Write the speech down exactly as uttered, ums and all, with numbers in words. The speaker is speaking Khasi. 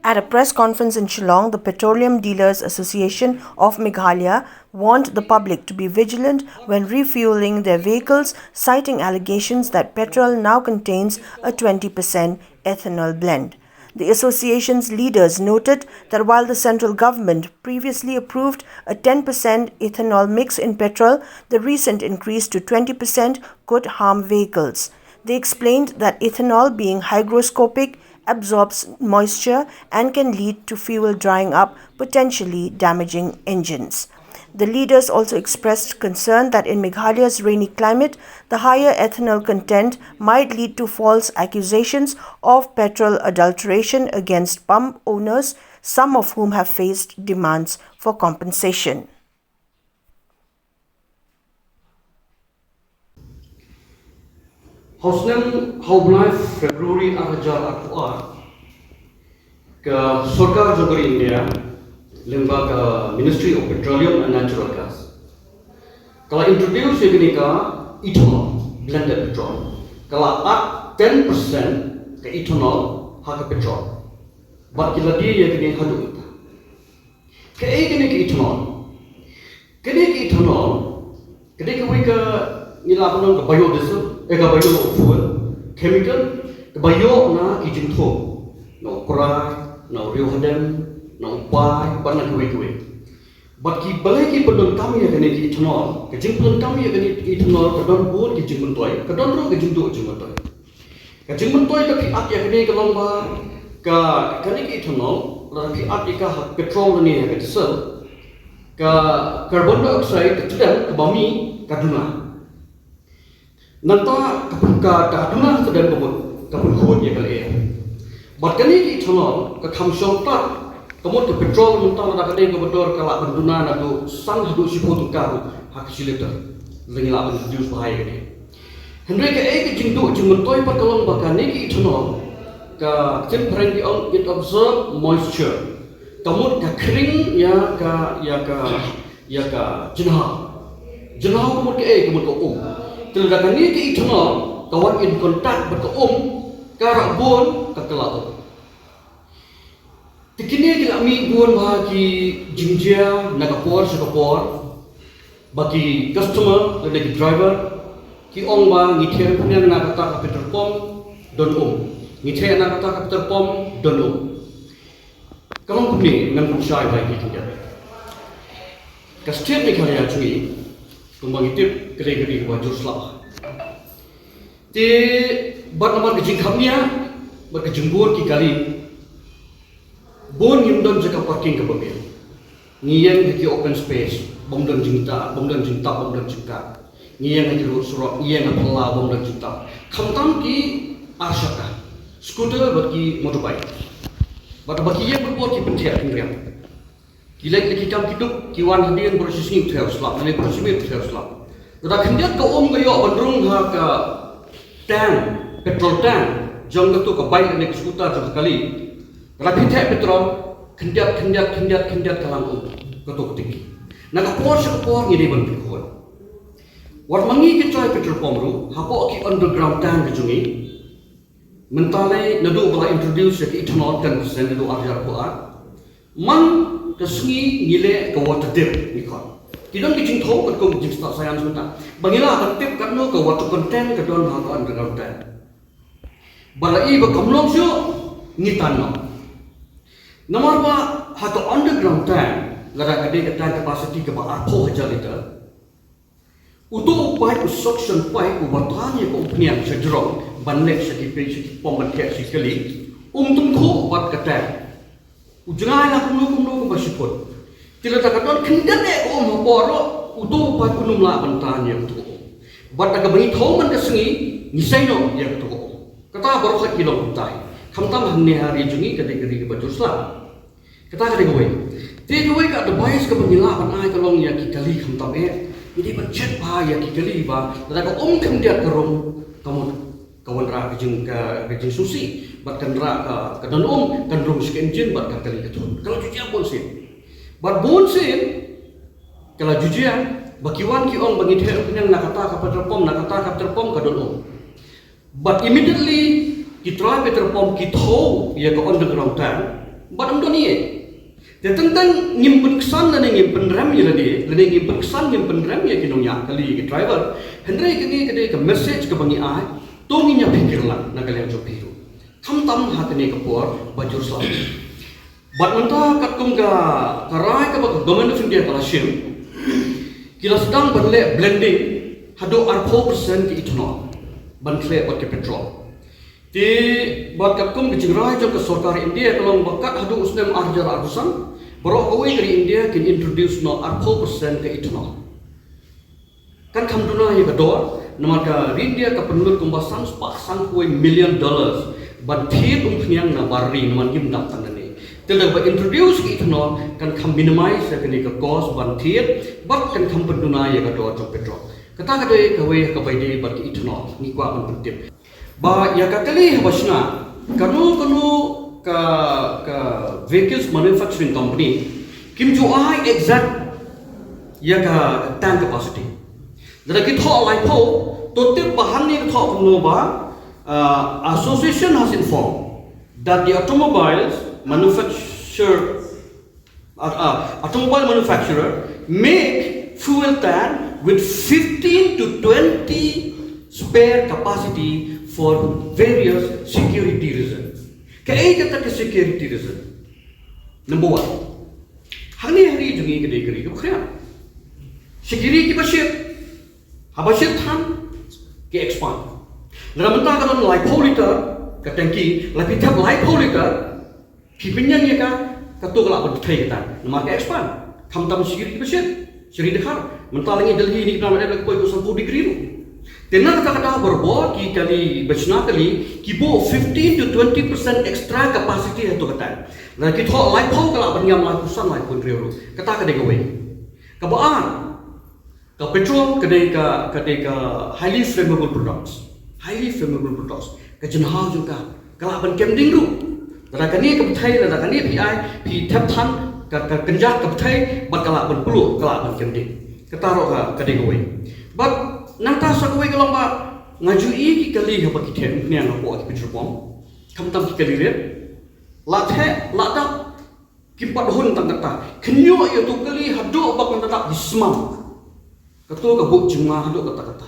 At a press conference in Shillong, the Petroleum Dealers Association of Meghalaya warned the public to be vigilant when refueling their vehicles, citing allegations that petrol now contains a twenty percent ethanol blend. The association's leaders noted that while the central government previously approved a ten percent ethanol mix in petrol, the recent increase to twenty percent could harm vehicles. They explained that ethanol, being hygroscopic, absorbs moisture and can lead to fuel drying up, potentially damaging engines. The leaders also expressed concern that in Meghalaya's rainy climate, the higher ethanol content might lead to false accusations of petrol adulteration against pump owners, some of whom have faced demands for compensation. Ha u snem, ha u bnai February ar hajar arphew ar, ka sorkar jong ka ri India, lyngba ka Ministry of Petroleum and Natural Gas, ka la introduce ïa kane ka ethanol blended petrol. Ka la add ten percent ka ethanol ha ka petrol. Bad ki la die ïa kane haduh mynta. Kaei kane ka ethanol? Kane ka ethanol ka dei kawei ka, ngi lah ban ong, ka biodiesel, eh, ka biofuel chemical, kaba ïoh na ki jingthung, na u krai, na u riewhadem, na u pai, bad na kiwei kiwei. Bad ki, balei ki pyndonkam ïa kane ka ethanol? Ka jingpyndonkam ïa kane ka ethanol ka don bun ki jingmyntoi, ka don ruh ka jingduh jingmyntoi. Ka jingmyntoi ka phi add ïa kane ka long ba ka, kane ka ethanol, lada phi add ïa ka ha petrol ne ha ka diesel, ka carbon dioxide ka tdem kaba mih ka duna. Nangta ka, ka, ka duna ka tdem ka mut ka pynkhuid ïa ka lyer. Bad kane ka ethanol ka kham shong pat ka mut ka petrol mynta, lada ka dei kaba dor ka lah ban duna naduh san haduh shiphew tyngka ruh ha ka shi litre. Lada ngi lah ban reduce bha ïa kane. Hynrei kaei ka jingduh jingmyntoi pat ka long ba kane ka ethanol, ka ktien phareng ki ong it absorb moisture. Ka mut ka khring ïa ka, ïa ka, ïa ka jinghaw. Jinghaw ka mut kaei? Ka mut ka um. Te lada kane ka ethanol ka wan in contact bad ka um, ka rah bun ka kylla um. Te kine ki la mih bun bha ki jingjia na ka por sha ka por, ba ki customer lane ki driver ki ong ba ngi theh pynïang na kata ka petrol pump, don um. Ngi theh na kata ka petrol pump, don um. Ka long kumne, ngan pynshai bha ïa ki khyndiat. Ka state Meghalaya jong ngi, kumba ngi tip, ka dei ka ri kaba jur slap. Te bad namar ka jingkhapngiah bad ka jingbun ki kali, bun ngim don jaka parking kaba biang. Ngi ïeng ha ki open space bym don jingtap, bym don jingtap, bym don jingtap. Ngi ïeng ha ki rud surok, ngi ïeng ha phyllaw bym don jingtap. Khamtam ki arshaka, scooter bad ki motorbike. Bad haba ki ïeng bad bor ki pyntheh pynriam. Ki leit na ki kam ki duk, ki wan hadien baroh shi sngi u theh u slap, lane baroh shi miet u theh u slap. Lada khyndiat ka um ka ïoh ban rung ha ka tank, petrol tank jong kato ka bike lane ka scooter jong ka kali, lada phi theh petrol, khyndiat, khyndiat, khyndiat, khyndiat ka lang um kato ka tynki. Na ka por sha ka por ngi dei ban pynkhuid. Wat ma ngi ki trai petrol pump ruh, hapoh ki underground tank ka jong ngi, mynta lei naduh ba la introduce ïa ka ethanol ten percent naduh ar hajar arphew ar, man ka sngi ngi leh ka water dip ngi khot. Ki don ki jingthoh katkum ka jingstad science mynta ba ngi lah ban tip katno ka water content ka don ha ka underground tank. Ba la i ba kam long shuh, ngi tan noh. Namar ba ha ka underground tank, lada ka dei ka tank capacity kaba arphew hajar litre, uto u pipe, u suction pipe uba tan ïa ka umphniang sha jrong ban leit sha ki, sha ki pump ban theh sha ki kali, um tyngkhuh bad ka tank. U jngai la kumno kumno kumba shi phut. Te lada ka don khyndiat eh ka um ha por ruh, uto u pipe un ym lah ban tan ïa kato ka um. Bad da kaba ngi thew man ka sngi, ngi sei noh ïa kato ka um. Kata baroh ki long kumta hi. Khamtam hangne ha ri jong ngi ka dei ka ri kaba jur slap. Kata ka dei kawei. Te kawei ka advice kaba ngi lah ban ai ka long ïa ki kali khamtam eh, ngi dei ban check bha ïa ki kali ba lada ka um khyndiat ka rung, ka mut ka wanrah ka jing, ka, ka jingsngewsih, bad kan rah ka, ka don um, kan rung sha ka engine bad ka kali ka thun. Ka la ju jia bun sien. Bad bun sien ka la ju jia ba ki wan ki ong ba ngi theh umphniang na kata ka petrol pump, na kata ka petrol pump ka don um. But immediately ki trai petrol pump ki thew ïa ka underground tank, Bad ym don ïa. Te teng teng ngim pynksan lane ngim pynrem ïa lade, lane ngim pynksan ngim pynrem ïa ki nongñiah kali, ïa ki driver. Hynrei kane ka dei ka message kaba ngi ai, to ngin ïa pyrkhat lang na ka liang jong phi ruh. Khamtam ha kane ka por ba jur sla. Bad mynta katkum ka, ka rai kaba ka Government of India ka la shim, ki la sdang ban leh blending haduh arphew percent ki ethanol ban khleh bad ki petrol. Te bad katkum ka jingrai jong ka sorkar India ka long ba kat haduh u snem ar hajar arphew san, baroh kawei ka ri India kin introduce noh arphew percent ka ethanol. Kan kham duna ïa ka dor, namar ka ri India ka pynlut kumba san spah san kawei million dollars ban thied umphniang na bar ri, namar ngim dap tang nangne. Te lada ba introduce ka ethanol kan kham minimize ïa kane ka cost ban thied, bad kan kham pynduna ïa ka dor jong petrol. Kata ka dei kawei ka bai dei bad ka ethanol, ngi kwah ban pyntip. Ba ïa ka kali haba shna, kano kano ka, ka vehicles manufacturing company kim ju ai exact ïa ka tank capacity. Lada ki thoh laiphew, to tip ba hangne ka thoh kumno ba, uh, association has informed that the automobiles manufacture uh, uh, automobile manufacturer make fuel tank with fifteen to twenty spare capacity for various security reasons. Kaei kata ka security reason? Number one, hangne ha ri jong ngi ka dei ka ri kaba khriat. Security kiba shit, haba shit than ki expand. Lada mynta ka don laiphew liter ka tanki, la phi thep laiphew liter, phi pynïeng ïa ka, kato ka lah ban pynthei kata. Namar ka expand. Khamtam shi ri ba shit, shi ri dkhar. Mynta la ngi Delhi ni, khnang ba dep la ka poi haduh sanphew degree ruh. Te na kata ka daw barabor ki kali ba shna kali ki buh fifteen to twenty percent extra capacity ha kato ka tank. Lada ki thoh laiphew ka lah ban ïam laiphew san, laiphew hynriew ruh. Kata ka dei kawei. Kaba ar, ka petrol ka dei ka, ka dei ka highly flammable products. Highly flammable products. Ka jinghaw jong ka ka lah ban kem ding ruh. Lada kane ka pynthei, lada kane phi ai, phi thep than, ka, ka kynjah ka pynthei, bad ka lah ban pluh, ka lah ban kem ding. Kata ruh ka, ka dei kawei. Bad nangta sa kawei ka long ba nga ju ïohi ki kali haba ki theh umphniang hapoh ki petrol pump. Khamtam ki kali rit. La theh, la dap, kim pat hun tang kata. Khynñiuh ïa uto u kali haduh ba kan dap ki smam. Kato ka buh jingma haduh katta katta.